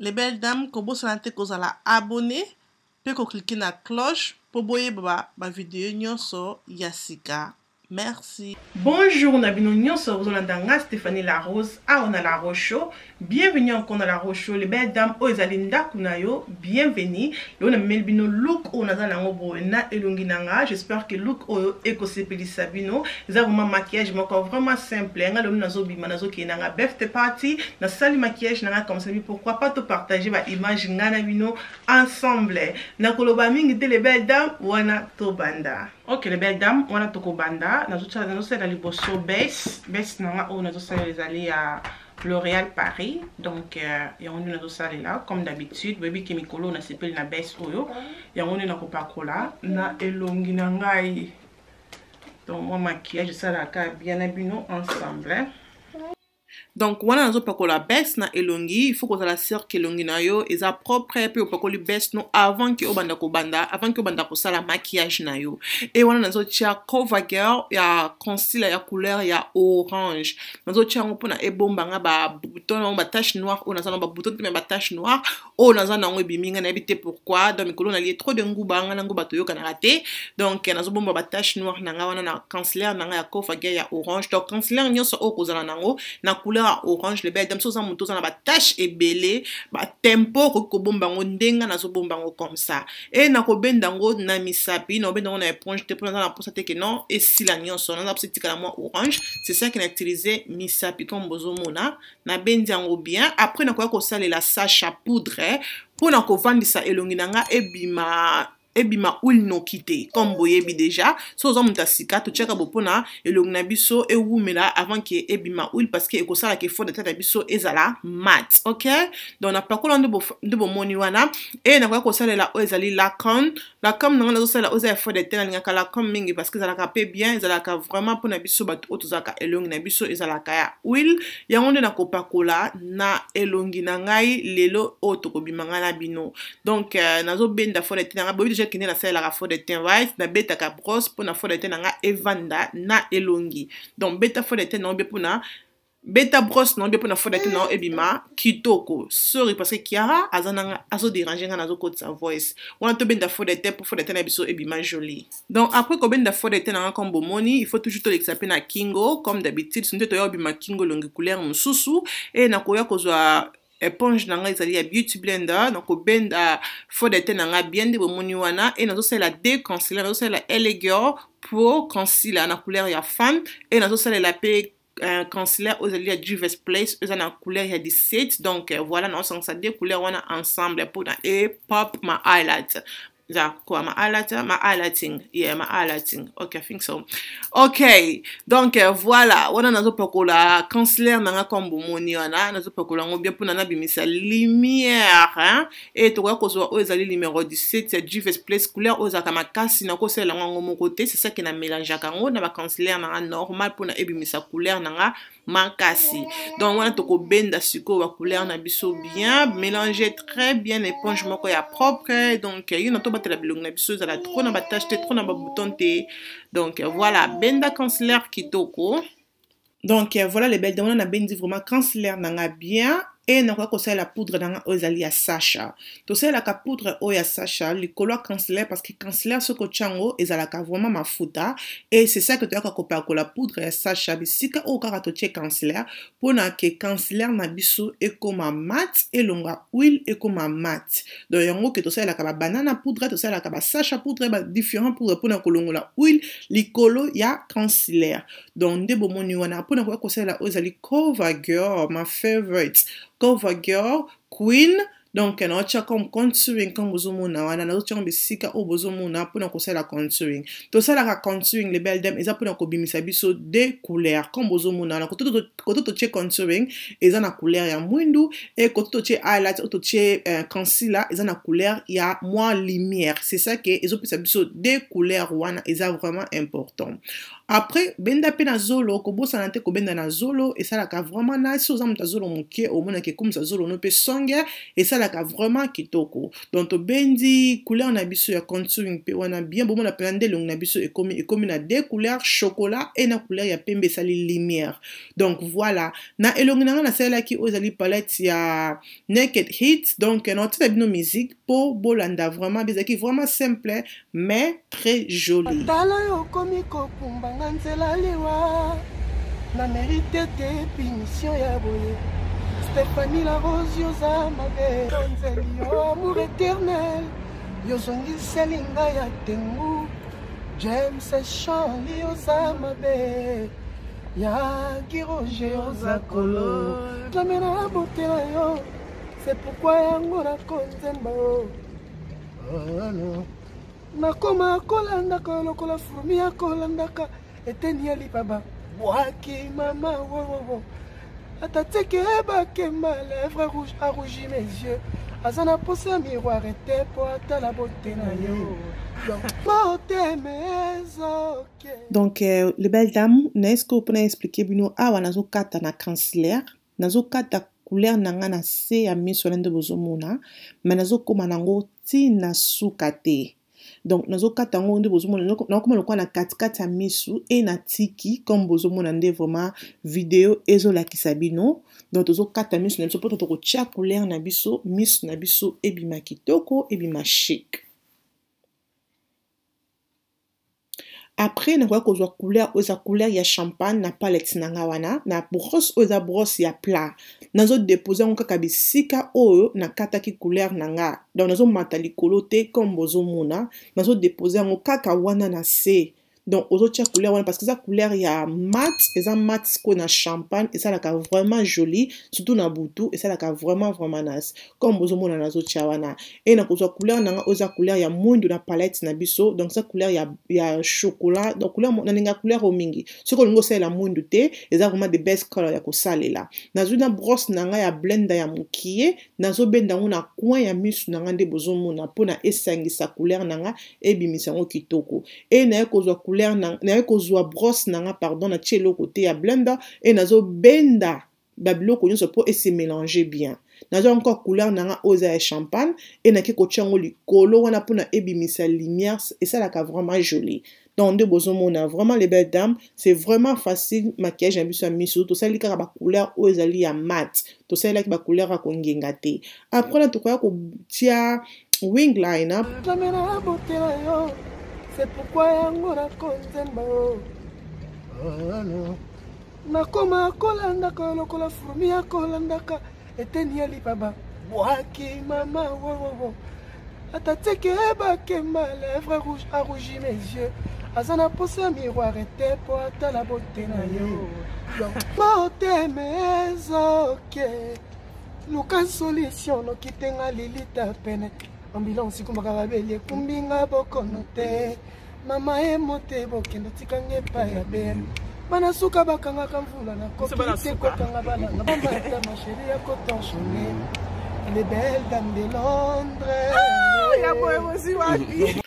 Les belles dames, kobosana te kozala abonné pe ko cliquer na cloche po boyeba ba video nyonso ya sika. Merci. Bonjour na bino nyonso bozolanda nga Stephanie La Rose awa na La Rose Show. Bienvenue encore na La Rose Show. Les belles dames oyo ezali ndako na yo, bienvenue. Lelo namemeli bino look oyo naza nango boye na elongi na nga. J'espère que look oyo ekosepelisa bino. Eza vraiment maquillage moko vraiment simple. Nga lelo nazobima, nazokende na nga birthday party, nasali maquillage na nga comme ça. Pourquoi pas to partager ba image nga na bino ensemble. Nakoloba mingi te, les belles dames, wana tobanda. Ok, les belles dames, wana tokobanda. Nazosalela liboso base. Base na nga oyo nazosalela ezali ya L'Oréal Paris. Donc yango nde nazosalela comme d'habitude. Boyebi ke mikolo nasepeli na base oyo, yango nde nakopakola na elongi na ngai. Donc mwa maquillage esalaka bien na bino ensemble. Donc wana nazopakola base na elongi. Il faut kozala sûr ke elongi na yo eza propre mpe opakoli base no avant ke obanda kobanda, avant ke obanda kosala maquillage na yo. E wana nazotia CoverGirl ya concealer ya couleur ya orange. Nazotia yango mpona ebombanga babouton nango, batache noire oyo naza nango, babouton te me batache noire oyo naza nango ebimi. Ngai nayebi te pourquoi. Donc mikolo nalie trop de nguba, ngai na nguba toyokanaka te. Donc nazobomba batache noire na ngai wana na concealer na ngai ya CoverGirl ya orange. Donc concealer nyonso oyo kozala nango na couleur ya orange, les belles dames, so oza moto oza na batache ebele, batempo, okoki kobomba yango ndenge nazobomba yango comme ça. E nakobenda yango na misapi, nakobenda yango na éponge te mpo naza na mposa te ke non esila nyonso, naza mposa etikala mwa orange. C'est ça ke na utiliser misapi. Comme bozomona, nabendi yango bien. Après nakoya kosalela Sacha poudre mpona kovandisa elongi na nga ebima huile noki te. Comme boyebi déjà, so oza moto ya sika, totiaka bo mpona elongi na biso ewumela avant ke ebima huile, parce que ekosalaka fond de teint na biso ezala mat. Ok, donc napakola nde bomoni wana. E nakoya kosalela oyo ezali Lancôme. Lancôme nango nazosalela oyo eza ya fond de teint. Nalingaka Lancôme mingi parce que ezalaka mpe bien, ezalaka vraiment mpona biso bato oyo tozalaka elongi na biso ezalaka ya huile. Yango nde nakopakola na elongi na ngai lelo oyo tokobima ngai na bino. Donc nazobenda fond de teint na ngai. Boyebi déjà kende nasalelaka fond de teint, right? Nabetaka brosse mpona fond de teint na ngai evanda na elongi. Donc beta fond de teint na yo bien, mpona beta brosse na yo bien mpona fond de teint na yo ebima kitoko. Sorry, parce que Kiara aza nanga azodéranger ngai, nazokotisa voice wana. Tobenda fond de teint mpo fond de teint na biso ebima joli. Donc après kobenda fond de teint na nga, comme bomoni, il faut toujours tolekisa mpe na kingo comme d'habitude, soki toya obima kingo elongi couleur mosusu. E nakoya kozwa éponge na ngai ezali ya Beauty Blender, nakobenda fond de teint na ngai bien nde bomoni wana. E nazosalela deux concealer: nazosalela LA Girl Pro Concealer na couleur ya Fan e nazosalela mpe concealer oyo ezali ya Juvia's Place, eza na couleur ya 17. Donc voilà, naosangisa deux couleurs wana ensemble mpona e pop ma highlight. Za quoi, ma highlight, ma highlighting, yeah, ma highlighting. Ok, I think so. Ok, donc voilà, wana nazopakola concealer na nga comme bomoni wana. Nazopakola yango bien mpona nabimisa lumière, hein? E tokoya kozwa oyo ezali numéro 17 ya Juvia's Place, couleur oyo ezalaka makasi. Nakosalela yango moko te, c'est ça ke na mélangeaka yango na baconcealer na nga normal mpona ebimisa couleur na nga makasi. Donc wana tokobenda sikoyo bacouleur na biso bien, mélanger très bien, éponge moko ya propre. Donc yo na tobatela bilongi na biso ezala trop na batache te, trop na babouton te. Donc voilà, benda concealer kitoko. Donc voilà, les belles dames, wana nabendi vraiment concealer na nga bien. E nakoki kosalela poudre na nga oyo ezali ya Sacha. Tosalelaka poudre oyo ya Sacha likolo ya concealer, parce que concealer soki otia yango ezalaka vraiment mafuta. Et c'est ça que toyaka kopakola poudre ya Sacha bisika oyo kaka totie concealer, mpona ke concealer na biso ekóma mat, elonga huile, ekóma mat. Donc yango ke tosalelaka babanana poudre, tosalelaka baSacha poudre, badifférent poudre mpona kolongola huile likolo ya concealer. Donc nde bomoni wana, mpona koya kosalela oyo ezali CoverGirl, ma favorite, CoverGirl Queen. Donc naotia comme contouring, comme bozomona wana. Nazotia yango bisika oyo bozomona mpona kosala contouring. Tosalaka contouring, les belles dames, eza mpona kobimisa biso deux couleurs. Comme bozomona wana, koto totie contouring eza na couleur ya mwindu, e koto totie highlight oyo totie concealer eza na couleur ya mwa lumière. C'est ça ke ezopesa biso deux couleurs wana, eza vraiment important. Après benda mpe na zolo, kobosana te kobenda na zolo, esalaka vraiment nice. Oza moto ya zolo moke, omonaka ekomisa zolo no mpe songe. Esalaka. Esalaka vraiment kitoko. Donc tobendi couleur na biso ya contouring mpe wana bien, bomona mpenza nde elongi na biso ekomi ekomi na deux couleurs, chocolat et na couleur ya pembe esali lumière. Donc voilà, na elongi na ngai nasalelaki oyo ezali palette ya Naked Heat. Donc naotika bino musique mpo bolanda. Vraiment ezalaki vraiment simple mais très joli. Tala yo, okomi kokumbanga nzela liwa na mérite te, punition ya boye. Stéphanie la Rose, yoza mabe, nzeli yo amour éternel, yozongiseli ngai ya tengu. James Charli, oza mabe ya Giroge, oza kolo jamais na beauté na yo. C'est pourquoi yango nakonzemba o nakoma kolandaka lokola fourmi akolandaka eteni ya lipaba bwaki mama wowowo. Ata teke bakema, lèvre rouge a rougi mes yeux, aza na posa ya miroir ete mpo atala beauté na yo, donc motema ezoke. Donc les belles dames, na est-ce que mpona expliquer bino awa, nazokata na concealer, nazokata couleur na nga na se ya miso wana nde bozomona, mais nazokóma nango ntina suka te. Donc nazokata yango nde bozomona, nakokoma lokola na katikati ya misu e natiki comme bozomona nde vraiment video ezolakisa bino. Donc tozokata miso na biso mpo tokotia couleur na biso, miso na biso ebima kitoko, ebima chic. Après nakoki kozwa couleur oyo eza couleur ya champagne na palette na nga wana, na brosse oyo eza brosse ya plat. Nazodepose yango kaka bisika oyo nakataki couleur na nga. Donc nazomata likolo te, comme bozomona, nazodepose yango kaka wana na se. Donc ozotia couleur wana parce que eza couleur ya mat, eza mat sikoyo na champagne, esalaka vraiment joli, surtout na butu, esalaka vraiment vraiment nice. Comme bozomona, nazotia wana e nakozwa couleur na nga oyo eza couleur ya mwindu na palette na biso. Donc eza couleur ya chocolat. Donc couleur nalinga couleur oyo mingi. Soki olingi osalela mwindu te, eza vraiment the best color ya kosalela. Nazwi na brosse na ngai ya blender ya mokie, nazobenda yango na coin ya misu na nga nde bozomona, mpona esangisa couleur na nga, ebimisa yango kitoko. E naye kozwa couleur, naye kozwa brosse na nga, pardon, natie eloko te ya blender e nazobenda babiloko nyonso mpo ese mélange bien. Nazwa encore couleur na nga oyo eza ya champagne e nake kotia yango likolo wana mpona ebimisa lumière, esalaka vraiment joli. Donc nde bozomona, vraiment les belles dames, c'est vraiment facile. Maquillage na biso ya miso, tosali kaka bacouleur oyo ezali ya mat, tosalelaki bacouleur ya kongenga te. Après na tokoya kotia wing liner. Jamais na beauté na yo, c'est pourquoi yango nakonzemba o nakoma kolandaka lokola fourmi akolandaka eteni ya lipaba bwaki mama wowowo. Ata teke bakema, lèvre rouge a rougi mes yeux, aza na posa ya miroir ete mpo atala beauté na yo, donc motema ezoke luka solution noki tenga lilita pene ambulance ekumbaka babeli ekumbinga bokono te mama emo te bokende tikanga epai ya bm. Bana suka bakangaka mvula, nakoki te kokanga bana na bambata ma chérie ya kotensionne, les belles dames de Londres. Ya boye bozwi wapi?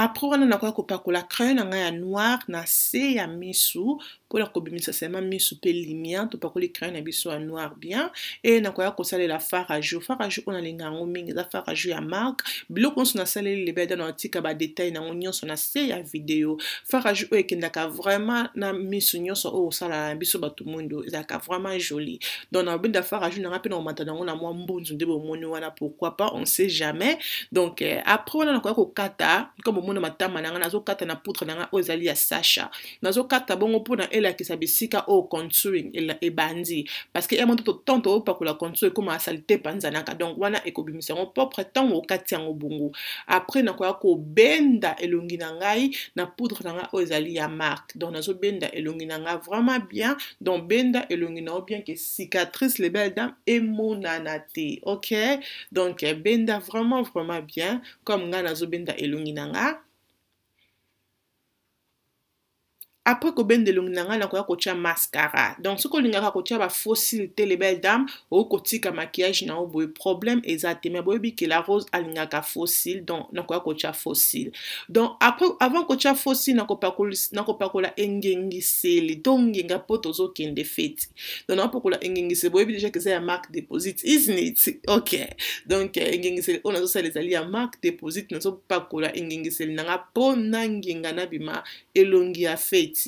Après wana nakoya kopakola crayon na ngai ya noir na se ya misu mpona kobimisa sema misu mpe lumière. Topakoli crayon na biso ya noir bien e nakoya kosalela fard à joues. Fard à joues oyo nalinga yango mingi, eza fard à joues ya marque. Biloko nyonso nasaleli lebeda na otika badetail nango nyonso na se ya video. Fard à joues oyo ekendaka vraiment na misu nyonso oyo osalala na biso bato mwindu, ezalaka vraiment joli. Donc nabenda fard à joues nanga mpe na komata nango na mwa mbunzu nde bomoni wana, pourquoi pas, on sait jamais. Donc après wana nakoya kokata, comme bomona matama na nga, nazokata na poudre na nga oyo ezali ya Sacha. Nazokata bongo mpona elakisa bisika oyo contouring ebandi, parce que yango ntango topakola contour ekóma asali te, epanzanaka. Donc wana ekobimisa yango propre ntango okati yango bongo. Après nakoya kobenda elongi na ngai na poudre na ngai oyo ezali ya marque. Donc nazobenda elongi na ngai vraiment bien. Donc benda elongi na yo bien que cicatrice, les belles dames, emonana te. Ok, donc benda vraiment vraiment bien comme ngai nazobenda elongi na nga. Après kobenda elongi na ngai, nakoya kotia mascara. Donc soki olingaka kotia ba faux cils te, les belles dames, okoki kotika maquillage na yo boye, problème eza te. Mais boyebi ke La Rose alingaka faux cils, donc nakoya kotia faux cils. Donc après, avant kotia faux cils, nakopakola engengiseli to ngenga mpo tozokende feti. Donc nakopakola engengiseli, boyebi déjà ke eza ya marque Deposit, isn't it? Ok, donc engengiseli oyo nazosala ezali ya marque Deposit. Nazopakola engengiseli na nga mpo na ngenga, nabima elongi ya feti.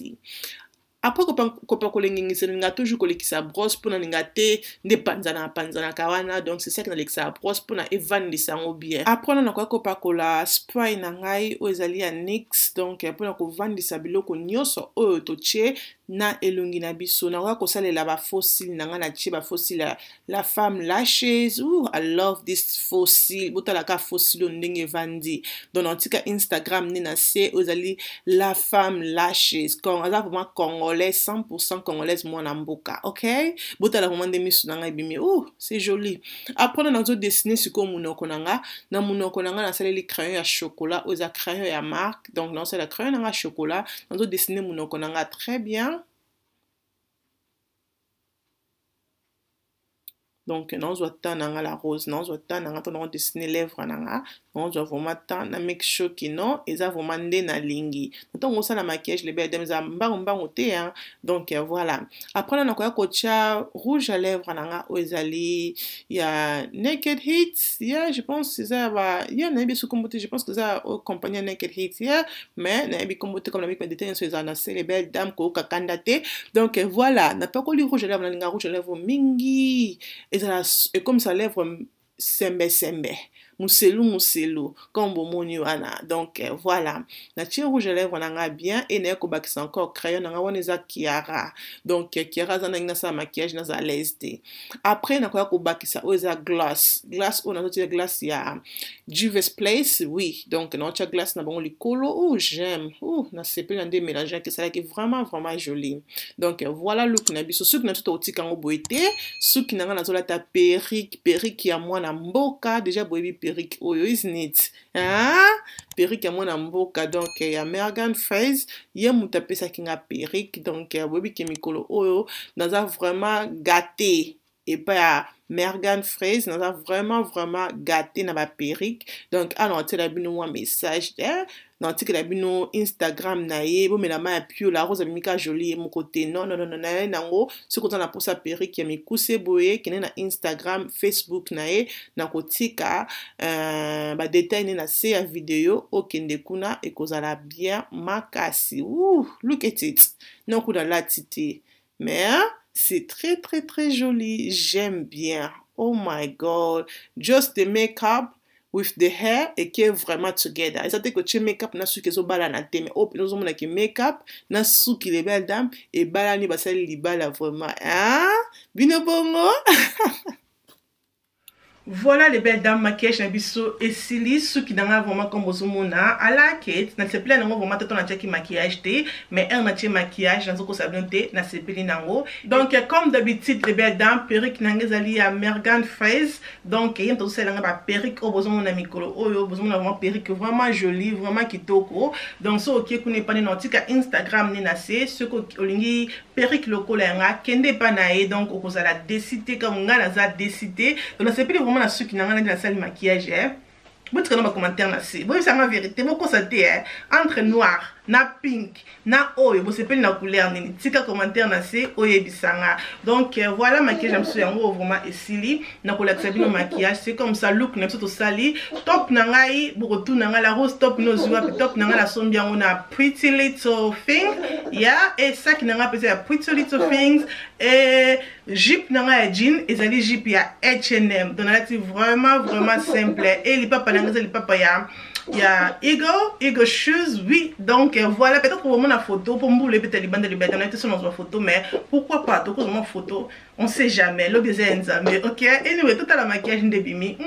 Après kopakola engengiseli, nalinga toujours kolekisa brosse mpo nalinga te nde panzana panzanaka wana. Donc c'est ça que nalekisaka brosse mpona evandisa yango bien. Après wana, nakoki kopakola spray na ngai oyo ezali ya NYX, donc mpona kovandisa biloko nyonso oyo totie na elongi na biso. Nakoki kosalela ba faux cils na ngai, natie ba faux cils ya La Femme Lashes. Ooh, I love this faux cils. Botalaka faux cils oyo ndenge evandi. Donc natika Instagram nde na se, oyo ezali La Femme Lashes. Aza vraiment congolais, 100% congolaise, mwana mboka. Ok, botala vraiment nde miso na ngai ebimi. Ouh, c'est joli. Après na nazodessiner sikoyo monoko na nga. Na monoko na nga, nasaleli crayon ya chocolat oyo eza crayon ya marque. Donc nazosala crayon na nga chocolat, nazodessiner monoko na nga très bien. Donc nazwa temps na nga, La Rose nazwa temps na nga to naodessiner lèvre na nga. Nazwa vraiment temps na make sure kino eza vraiment nde nalingi. Ntango osala maquillage, les belles dames, eza mbangu mbangu te, hein? Donc voilà, après na nakoya kotia rouge à lèvre na nga oyo ezali ya Naked Heat. Yeah, je pense eza ya ba ya, nayebi so kombo te. Je pense que eza oyo compagnie ya Naked Heat, yeah, mais nayebi kombo te. Comme nayebi badétails nyonso ezala na se, les belles dames, koyoka kanda te. Donc voilà, napakoli rouge à lèvre. Nalinga rouge à lèvre mingi, ezala ekomisa lèvre sembesembe, moselu moselu, comme bomoni wana. Donc voilà, natie rouge à lèvre na nga bien e naye kobakisa encore crayon na nga wana eza Kiara. Donc Kiara aza ndenge nasala maquillage, naza à l'aise te. Après nakoya kobakisa oyo eza gloss. Gloss oyo nazotia gloss ya Juvia's Place, oui. Donc naotia gloss na bango likolo. Oh, j'aime. Oh, nasepeli na nde mélange yaki esalaki vraiment vraiment joli. Donc voilà look na biso. Suki na biso, tokotika yango boye te. Suki na nga, nazolata perruque, perruque ya mwana mboka. Déjà boyebi perruque oyo, isn't it, ah? Perruque ya mwana mboka, donc ya Mergan Fraise, ye moto apesaki nga perruque. Donc boyebi ke mikolo oyo naza vraiment gâté epai ya Mergan Fraise, naza vraiment vraiment gâté na baperruque. Donc awa naotiela bino mwa message te, naotikela bino Instagram na ye. Bomela mai ya pio. La Rose abimika joli ye moko te. Non, non, non, na ye nango. Soki oza na mposa perruque ya mikuse boye, kende na Instagram, Facebook na ye, nakotika badétails ne na se ya video. Okende kuna, ekozala bien makasi. Ouh, look at it. Non, kuna lati te, mais c'est très très très joli. J'aime bien. Oh my God, just the makeup with the hair eke vraiment together. Eza te kotie makeup na suki ezobalana te, mais oyo mpenza ozomonaki makeup na suki, les belles dames, ebalani, basali libala vraiment, hein? Bino bongo. Voilà, les belles dames, maquillage na biso esili. Suki na nga vraiment, comme bozomona, I like it. Nasepeli nango vraiment te. To natiaki maquillage te, mais heure natie maquillage, nazokosa bino te, nasepeli nango. Donc comme d'habitude, les belles dames, perruque na nga ezali ya Mergan Fraise. Donc ye moto azosalela nga baperruque oyo bozomona mikolo oyo. Bozomona vraiment perruque vraiment jolie, vraiment kitoko. Donc so okie kuna epani, na otika Instagram ne na se. Soki olingi perruque lokola yanga, kende epa na ye. Donc okozala déçue te comme nga naza déçue te. Donc nasepeli vraiment na suki na nga, nde nasali maquillage, eh. Botika na bacommentaire na se, boyebisanga vérité, bokosa te, eh. Entre noir na pink na oyo, bosepeli na couleur nini? Tika commentaire na se, oyebisanga. Donc voilà, maquillage na biso yango vraiment esili. Nakolakisa bino maquillage, c'est comme ça look na biso tosali. Top na ngai, bokotuna ngai: "La Rose, top no ozwi wapi?" Top na ngai, nasombi yango na Pretty Little Thing ya e saki na ngai mpenza ya Pretty Little Things, e jupe na ngai ya jean ezali jupe ya H&M. Donc nalati vraiment vraiment simple, e lipapa na ngai eza lipapa ya Eagle Shoes, oui. Donc voilà, peut-être vraiment photo pour mbula ebeta libanda libanda na te, so nazwa photo, mais pourquoi pas tokozwa photo, on sait jamais, lobi eza ya Nzambe. Ok, anyway, totala maquillage nde bimi.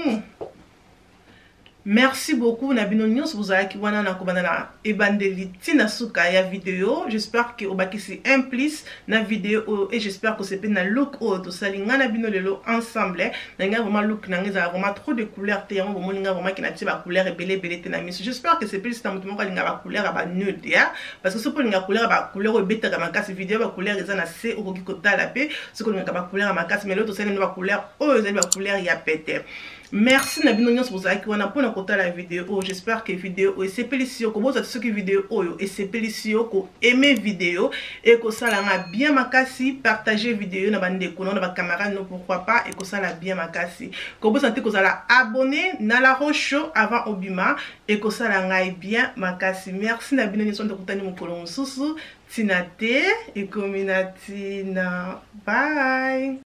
Merci beaucoup na bino nyonso bozalaki wana na kobanda na ebandeli ti na suka ya video. J'espère que obakisi un plus na video oyo et j'espère que osepeli na look oyo tosali ngai na bino lelo ensemble. Na ngai vraiment look na ngai ezala vraiment trop de couleur te, yango bomoni ngai vraiment ke natie ba couleur ebele ebele te na miso. J'espère que sepelisi na moto moko alinga ba couleur ya ba nude ya, parce que soki olinga couleur ya ba couleur oyo ebetaka makasi, video ya ba couleur eza na se, okoki kotala pe soki olingaka ba couleur ya makasi. Mais lelo tosali bino ba couleur oyo ezali ba couleur ya pete. Merci na bino nyonso bozalaki wana mpona kotala video oyo. J'espère que video oyo esepelisi yo. Kobozwa te soki video oyo esepelisi yo, ko aimer video ekosala nga bien makasi. Partager video na bandeko na bacamarade no, pourquoi pas, ekosala bien makasi. Kobosana te kozala abonné na La Rose Show avant obima, ekosala ngai bien makasi. Merci na bino nyonso, tokutani mokolo mosusu. Ntina te ekomi na ntina. Bye.